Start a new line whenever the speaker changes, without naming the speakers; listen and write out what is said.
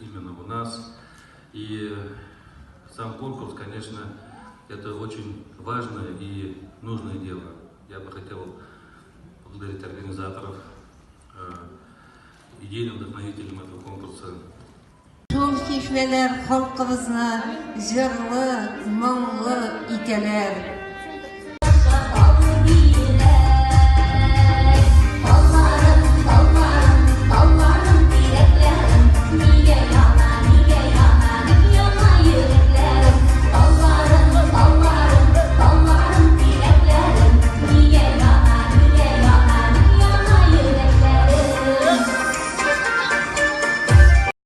именно у нас. И сам конкурс, конечно, это очень важное и нужное дело. Я бы хотел поблагодарить организаторов, идейным вдохновителям этого конкурса.
Шул чишмәләр халкыбызны җырлы, моңлы итәләр.